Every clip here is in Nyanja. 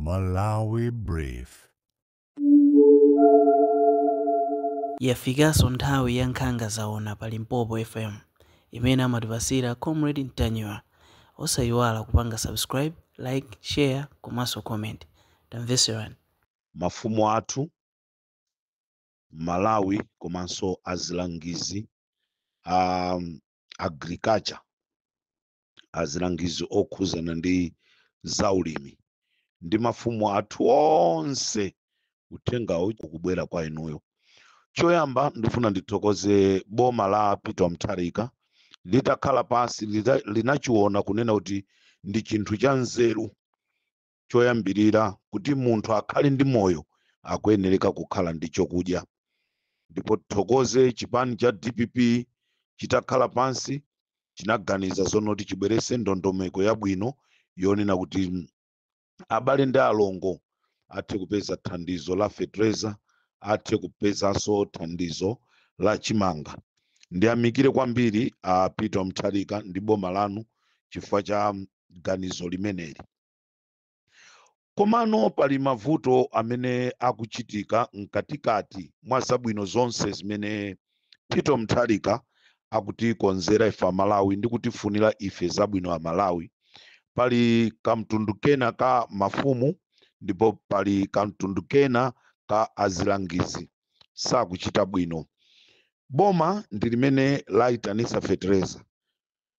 Malawi Brief. Yafikanso nthawi ya nkhanga zaona pa Limpopo FM imene amatipasira Comrade Ntanyiwa. Osayiwala kupanga subscribe, like, share komanso comment. Tamveserani. Mafumu athu Malawi komanso azilangizi a agriculture, azilangizi okhuzana ndi zaulimi ndi mafumu athu onse, uthengawu ukubwera kwa inuyo. Choyamba ndifuna ndithokoze boma la Peter Mutharika. Litakhala pansi linachiona kunena kuti ndi chinthu cha nzeru choyambirira kuti munthu akhale ndi moyo akuyenereka kukhala ndi chokudya. Ndipo tithokoze chipani cha DPP, chitakhala pansi chinaganiza zonoti chibwerese ndondomeko yabwino yonena kuti abale ndi alongo athe kupeza thandizo la fetereza, athe kupezanso thandizo la chimanga. Ndiyamikire kwambiri a Peter Mutharika ndi boma lanu chifukwa cha ganizo limeneli. Komano pali mavuto amene akuchitika mkatikati mwa zabwino zonse zimene Peter Mutharika akutikonzera ife Amalawi ndi kutifunira ife zabwino Amalawi. Pali kamtundu kena ka mafumu ndipo pali kamtundu kena ka azilangizi sakuchita bwino. Boma ndi limene layitanisa fetereza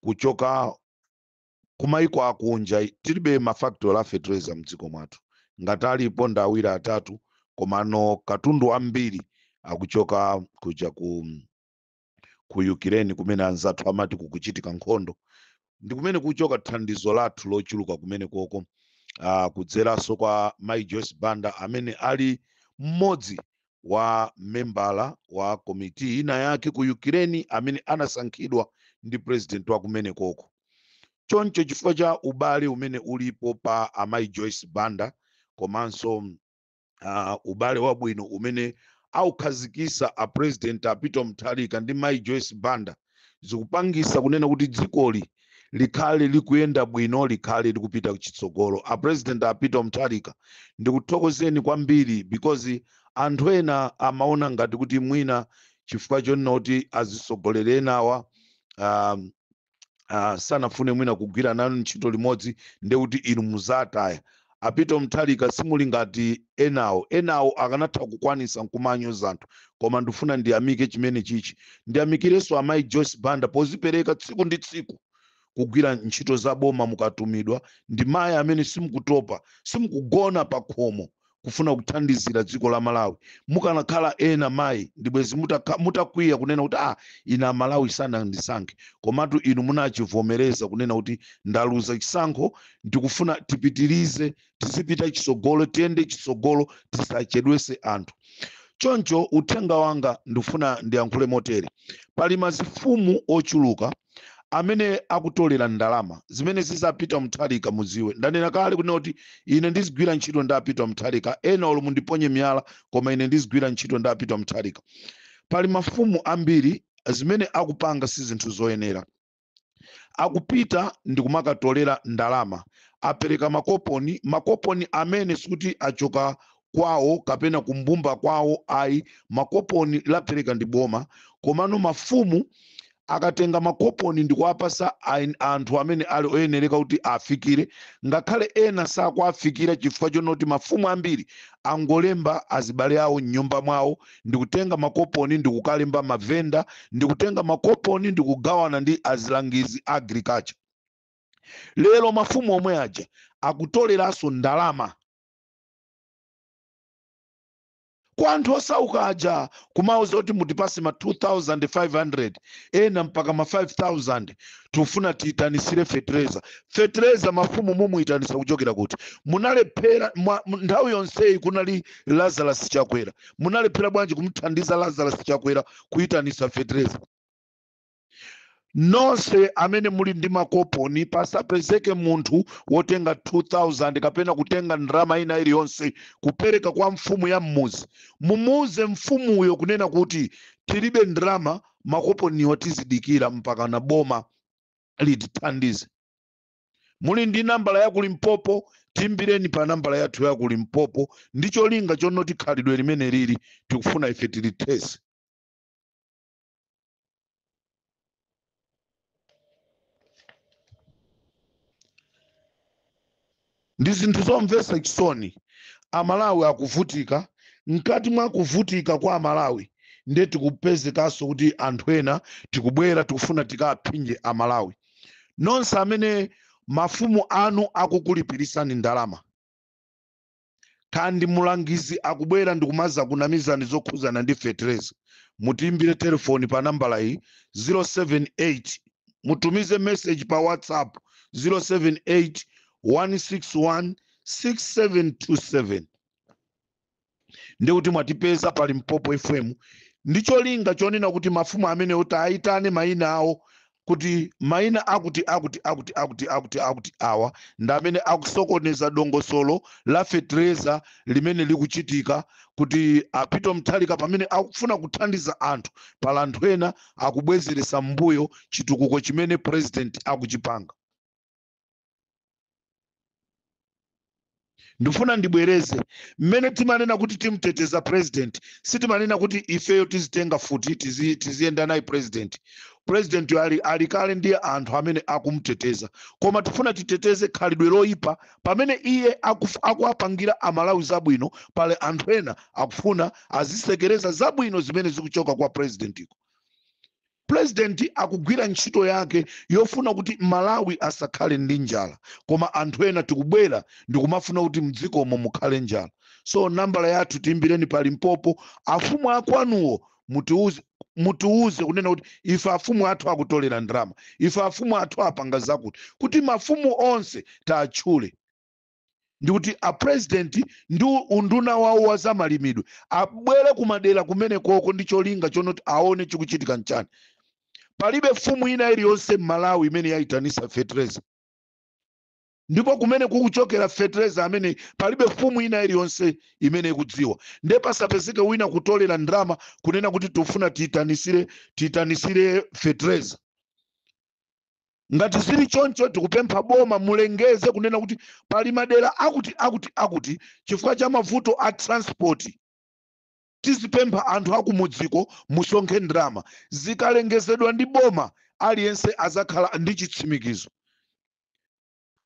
kuchoka kumaiko akunja. Tilibe mafactory a fetereza mdziko mwathu, ngati alipo ndi awiri atatu, komano katundu ambiri akuchoka kuja ku Ukraine, kumene anzathu amati kukuchitika nkhondo, ndi kumene kuchoka thandizo lathu lochuluka kumene koko, kudzeranso kwa Mai Joyce Banda amene ali mmodzi wa membala wa komiti ina yake ku Ukraine amene anasankhidwa ndi president wa kumene koko. Choncho chifukwa cha ubale umene ulipo pa amayi Joyce Banda komanso ubale wabwino umene aukhazikisa a President a Peter Mutharika ndi mayi Joyce Banda, zikupangisa kunena kuti dzikoli likhale likuyenda bwino, likhale likupita chitsogolo. A President a Peter Mutharika, ndikuthokozeni kwambiri, because anthu ena amaona ngati kuti mwina chifukwa chonena kuti azisogoleri enawa sanafune mwina kugwira nanu ntchito limodzi, ndekuti inu muzataya. A Peter Mutharika, simuli ngati enawo. Enawo akanatha kukwanisa nkumanyoza anthu, koma ndifuna ndiyamike chimene chichi. Ndiyamikirenso amayi Joyce Banda pozipereka tsiku ndi tsiku kugwira ntchito za boma. Mukatumidwa ndi mayi amene simukutopa, simukugona pa khomo kufuna kuthandizira dziko la Malawi. Mukanakhala ena mayi, ndibwezi mutakwiya kunena kuti ah, ine Amalawi sanandisankhe. Komatu inu munachivomereza kunena kuti ndaluza chisankho, ndikufuna tipitirize, tizipita chitsogolo, tiyende chitsogolo, tisachedwese anthu. Choncho uthenga wanga ndikufuna ndiyankhule motere: pali mazifumu ochuluka amene akutolera ndalama zimene zizapita Mutharika. Mudziwe ndanena kale kunena kuti ine ndizigwira ntchito ndi a Peter Mutharika. Ena olo mundiponye miyala, koma ine ndizigwira ntchito ndi a Peter Mutharika. Pali mafumu ambiri zimene akupanga si zinthu zoyenera. Akupita ndi kumakatolera ndalama, apereka makoponi, makoponi amene sikuti achoka kwawo kapena kumbumba kwawo ayi, makoponi lapereka ndi boma. Komano mafumu akatenga makoponi ndi kuwapasa anthu amene ali oyenereka kuti afikire, ngakhale ena sakuafikira chifukwa chonoti mafumu ambiri angolemba azibale awo mnyumba mwawo ndikutenga makoponi ndikukalemba mavenda, ndikutenga makoponi ndikugawana ndi azilangizi agriculture. Lero mafumu omwe aja akutoleranso ndalama kwa anthu osauka aja, kumauza kuti mutipase ma 2500, ena mpaka ma 5000, tikufuna tiyitanisire fetereza. Fetereza mafumu mumuyitanisa kuchokera kuti? Munalephera nthawi yonseyi kunali Lazarus Chakwera. Munalephera bwanji kumuthandiza Lazarus Chakwera kuyitanisa fetereza? Nonse amene muli ndi makoponi, pasapezeke munthu wotenga 2000 kapena kutenga ndalama ina iliyonse kupereka kwa mfumu ya mmuzi. Mumuuze mfumuyo kunena kuti tilibe ndalama, makoponiwo tizidikira mpaka na boma litithandize. Muli ndi nambala ya ku Limpopo, timbireni pa nambala yathu ya ku Limpopo ndi cholinga chonoti khalidwe limene lili tikufuna ife tilithese. Ndi zinthu zomvetsa chisoni, Amalawi akuvutika. Mkati mwa kuvutika kwa Amalawi ndiye tikupezekanso kuti anthu ena tikubwera tikufuna tikaphinje Amalawi. Nonse amene mafumu anu akukulipirisani ndalama, kandi mulangizi akubwera ndikumaza kunamizani zokhuzana ndi fetereza, mutiimbire telefoni pa nambala iyi 078, mutumize message pa WhatsApp 078 161 6727, ndikuti mwatipeza pa Limpopo FM, ndi cholinga chonena kuti mafumu amene kuti ayitane mayina awo, kuti mayina akuti akuti akuti akuti akuti akuti awa ndi amene akusokoneza dongosolo la fetereza limene likuchitika, kuti a Peter Mutharika pamene akufuna kuthandiza anthu, pala anthu ena akubwezeresa mbuyo chitukuko chimene president akuchipanga. Ndifuna ndibwereze, mmene timanena kuti timteteza president, sitimanena kuti ifeyo tizitenga futi tiziyenda naye president. President ali kale ndi anthu amene akumteteza, koma tifuna titeteze khalidwe loyipa pamene iye akuwapangira Amalawi zabwino, pale anthu ena akufuna azisekereza zabwino zimene zikuchoka kwa president iko. President akugwira ntchito yake yofuna kuti Malawi asakhale ndi njala, koma anthu ena tikubwera ndikumafuna kuti mdzikomo mukhale njala. So nambala yathu tiyimbireni pa Limpopo. Afumu akwanuwo mutiuze kunena kuti ife afumu athu akutolera ndalama, ife afumu athu apanga zakuti, kuti mafumu onse taatchule, ndikuti a president ndi unduna wawo wa zamalimidwe abwere kumadera kumene koko ndi cholinga chonoti aone chikuchitika nchani. Palibe mfumu ina iliyonse m'Malawi imene yayitanisa fetereza, ndipo kumene kukuchokera fetereza amene palibe mfumu ina iliyonse imene ikudziwa. Ndiye pasapezeke wina kutolera ndalama kunena kuti tifuna tiyitanisire fetereza. Ngati zili choncho, tikupempha boma mulengeze kunena kuti pali madera akuti akuti akuti, chifukwa cha mavuto a transport, tizipempha anthu akumudziko musonkhe ndalama. Zikalengezedwa ndi boma, aliyense azakhala ndi chitsimikizo.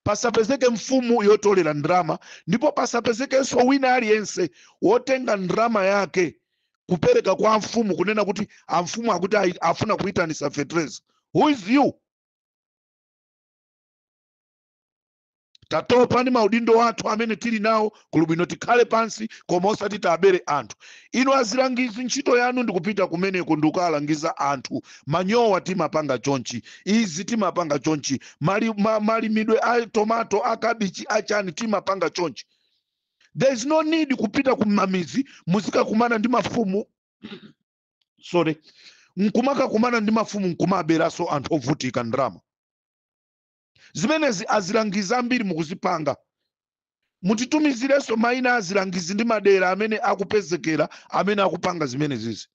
Pasapezeke mfumu yotolera ndalama, ndipo pasapezekenso wina aliyense wotenga ndalama yake kupereka kwa mfumu kunena kuti amfumu akuti afuna kuyitanisa fetereza. Who is you? Tatopa ndi maudindo athu amene tili nawo. Kuli bwino tikhale pansi, koma osati tabere anthu. Inu azilangizi, ntchito yanu ndikupita kumeneko ndikukalangiza anthu: manyowa timapanga chonchi, izi timapanga chonchi, malimidwe a tomato, a kabichi, achani timapanga chonchi. There is no need kupita kumamizi muzikakumana ndi mafumu, sorry, nkumakakumana ndi mafumu nkumaberanso anthu ovutika ndalama. Zimenezi azilangizi ambiri mukuzipanga. Mutitumizirenso mayina azilangizi ndi madera amene akupezekera amene akupanga zimenezizi.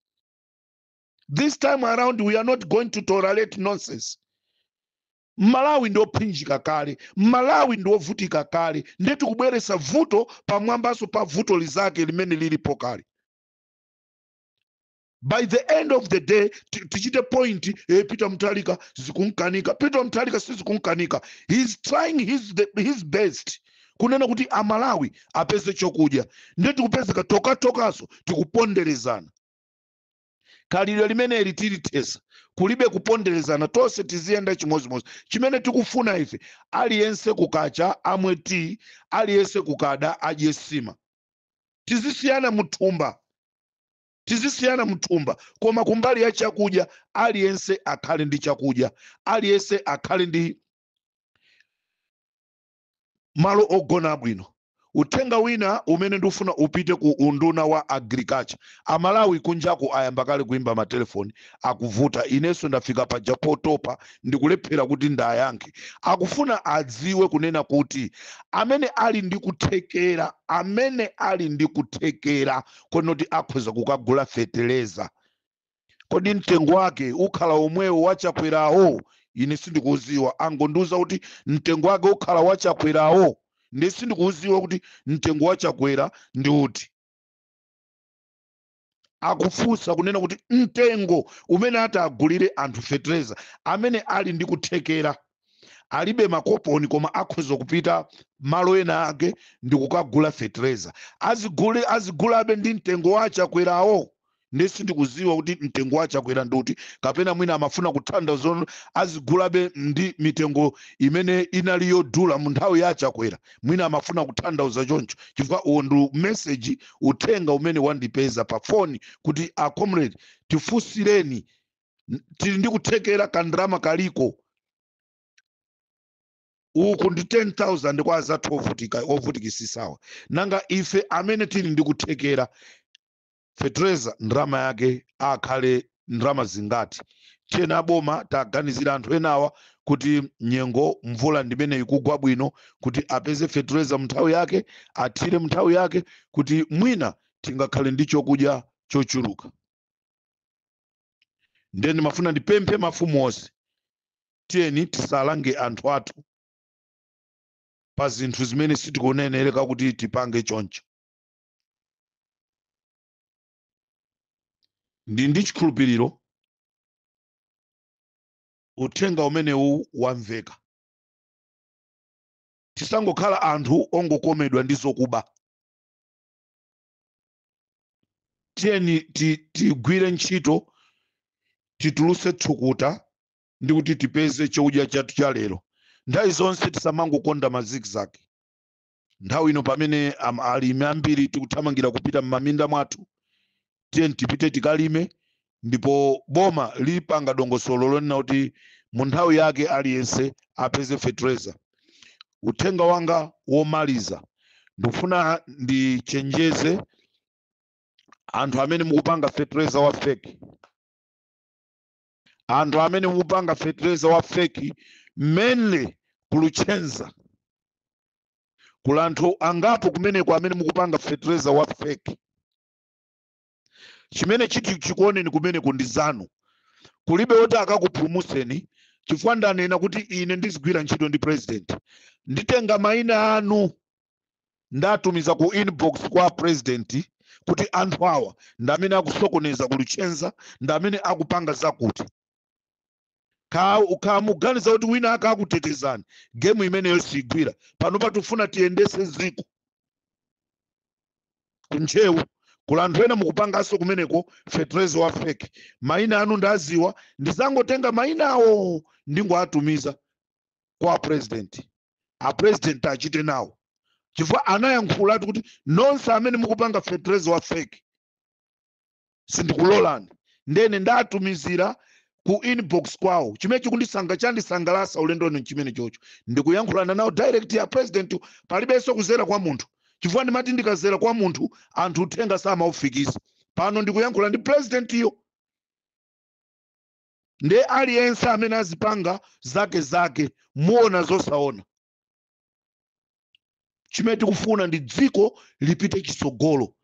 This time around we are not going to tolerate nonsense. Malawi ndi ophinjika kale, Malawi ndi ovutika kale, ndiye tikubweretsa vuto pamwambanso pa vuto lizake limene lilipo kale. By the end of the day tichite point, Peter Mutharika zikunkanika. Peter Mutharika sizikunkanika. He's trying his best kunena kuti Amalawi apeze chokudya, ndiye tikupezeka tokatokaso tikuponderezana. Khalidwe limeneli tilithesa. Kulibe kuponderezana, tonse tiziyenda chimodzimodzi. Chimene tikufuna ife, aliyense kukacha amwe tea, aliyense kukada adye sima. Tizisiyana muthumba, tizisiyana mthumba, koma kumbali ya chakudya aliyense akhale ndi chakudya, aliyense akhale ndi malo ogona abwino. Uthenga wina umene ndikufuna upite ku unduna wa agriculture: Amalawi kunjaku ayamba kale kuimba matelefoni, akuvuta. Inenso ndafika paja potopa, ndikulephera kuti ndayankhe. Akufuna adziwe kunena kuti amene ali ndi kuthekera, amene ali ndi kuthekera konoti akhoza kukagula feteleza, kodi mtengo wake ukhala omwewo wachakwerawo? Ine sindikuuziwa, angondiuza kuti mtengo wake ukhala wachakwerawo, ndi sindikuuziwa kuti mtengo wachakwera ndi uti. Akufunsa kunena kuti mtengo umene ati agulire anthu fetereza amene ali ndi kuthekera, alibe makoponi koma akhoza kupita malo ena ake ndi kukagula fetereza, azigule, azigulabe ndi mtengo wachakwerawo? Ndi sindikuziwa kuti mtengo wachakwera ndi uti, kapena mwina amafuna kutanthauza azigulabe ndi mitengo imene inali yodula mu nthawi ya Chakwera. Mwina amafuna kutanthauza choncho, chifukwa uwo ndi message, uthenga umene wandipeza pa foni kuti, "A comrade, tifunsireni, tili ndi kuthekera, kandrama kaliko uku ndi 10,000 kwa azathu ovutika, ovutikisisawa. Nanga ife amene tili ndi kuthekera, fetereza ndrama yake akhale ndrama zingati? Tiyeni aboma taganizira anthu enawa kuti nyengo mvula ndimene ikugwa bwino, kuti apeze fetereza mnthawi yake, athire mnthawi yake, kuti mwina tingakhale ndi chokudya chochuluka." Ndiye ndimafuna ndipemphe mafumu onse, tiyeni tisalange anthu athu pa zinthu zimene sitikunenereka kuti tipange choncho. Ndi chikhulupiriro uthenga umenewu wamveka. Tisangokhala anthu ongokomedwa ndi zokuba. Tiyeni tigwire ntchito, tituluse thukuta ndi kuti tipeze chakudya chathu cha lero. Nthawi zonse tisamangokonda ma zigzag. Nthawi ino pamene alimi ambiri tikuthamangira kupita m'maminda mwathu, tiyeni tipite tikalime, ndipo boma lipanga dongosolo lonena kuti mu nthawi yake aliyense apeze fetereza. Uthenga wanga womaliza, ndikufuna ndichenjeze anthu amene mukupanga fetereza wa fake, anthu amene mukupanga fetereza wa fake, mainly ku Luchenza. Kula anthu angapo kumeneko amene mukupanga fetereza wa fake. Chimene chiti chikuoneni kumeneko ndi zanu, kulibe woti akakupulumutseni, chifukwa ndanena kuti ine ndizigwira ntchito ndi president. Nditenga mayina anu, ndatumiza ku inbox kwa president kuti anthu awa ndi amene akusokoneza ku Luchenza, ndi amene akupanga zakuti. Kamuganiza kuti wina akakutetezani, game imeneyo sigwira. Pano patifuna tiyendese ziko. Kuntcheu kula anthu ena mukupanganso kumeneko fetereza wa fake. Mayina anu ndaziwa, ndizangotenga mayina awo ndingoatumiza kwa president, a president achite nawo, chifukwa anayankhulatu kuti nonse amene mukupanga fetereza wa fake sindikulolani. Ndene ndatumizira ku inbox kwawo. Chimene chikundisanga, chandisangalasa ulendo uno chimene chocho, ndikuyankhulana nawo direct ya president, palibenso kuzera kwa munthu, chifukwa ndimati ndikazera kwa munthu anthu uthenga samaufikisa. Pano ndikuyankhula ndi president iyo. Nde aliyense amene azipanga zake zake, muona zosaona. Chimene tikufuna ndi dziko lipite chitsogolo.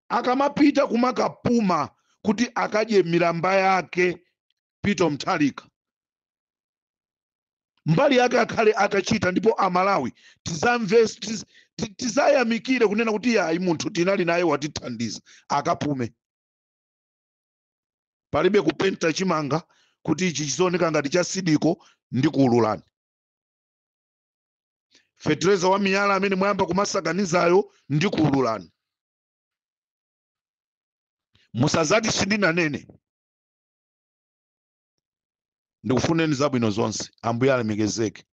Akamapita kumakapuma kuti akadye milamba yake, Peter Mutharika mbali yake akhale atachita, ndipo Amalawi tizamve, tizayamikire kunena kuti yayi, munthu tinali naye watithandiza, akapume. Palibe kupenta chimanga kuti ichi chizooneka ngati cha sidiko. Ndi kuululani fetereza wa miyala amene mwayamba kumasakanizayo, ndi kuululani. Musazati sindinanene. Ndikufuneni zabwino zonse. Ambuye alemekezeke.